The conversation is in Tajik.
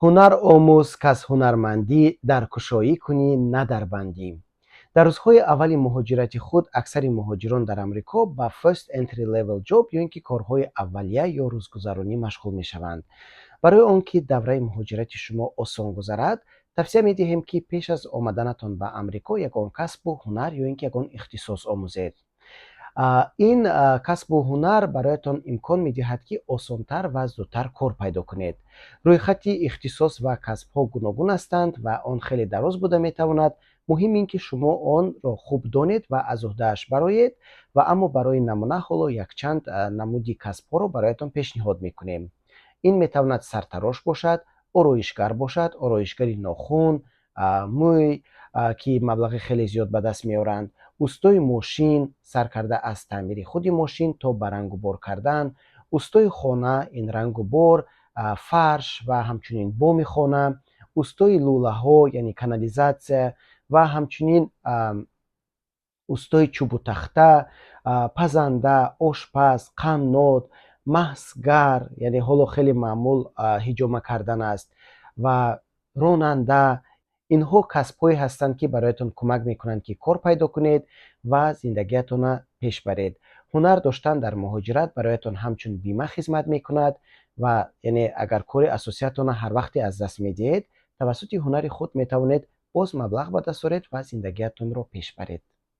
Ҳунар омӯз, каз ҳунармандӣ дар кушоӣ кунӣ, на дар бандӣ. Дар рӯзҳои аввали муҳоҷирати худ аксари муҳоҷирон дар Амрико ба first entry level job ё ин ки корҳои аввалия ё рӯзгузаронӣ машғул мешаванд. Барои он ки давраи муҳоҷирати шумо осон гузарад, тавсия медиҳем, ки пеш аз омаданатон ба Амрико ягон касбу ҳунар ё ин ки ягон ихтисос омӯзед. Ин касбу ҳунар бароятон имкон медиҳад, ки осонтар ва зудтар кор пайдо кунед. Рӯйхати ихтисос ва касбҳо гуногун ҳастанд ва он хеле дароз буда метавонад. Муҳим ин ки шумо онро хуб донед ва аз уҳдааш бароед. Ва аммо барои намуна ҳоло якчанд намуди касбҳоро бароятон пешниҳод мекунем. Ин метавонад сартарош бошад, ороишгар бошад, ороишгари нохун, мӯй, ки маблағи хеле зиёд ба даст меоранд, устои мошин, сар карда аз таъмири худи мошин то ба рангу бор кардан, устои хона, ин рангу бор, фарш ва ҳамчунин боми хона, устои лӯлаҳо, яъне канализация, ва ҳамчунин устои чӯбу тахта, пазанда, ошпаз, қаннод, масгар, яъне ҳоло хеле маъмул ҳиҷома кардан аст, ва ронанда. Инҳо касбҳое ҳастанд, ки бароятон кӯмак мекунанд, ки кор пайдо кунед ва зиндагиятонро пеш баред. Ҳунар доштан дар муҳоҷират бароятон ҳамчун бима хизмат мекунад ва яъне агар кори асосиятонро ҳар вақте аз даст медиҳед, тавассути ҳунари худ метавонед боз маблағ ба даст оред ва зиндагиятонро пеш баред.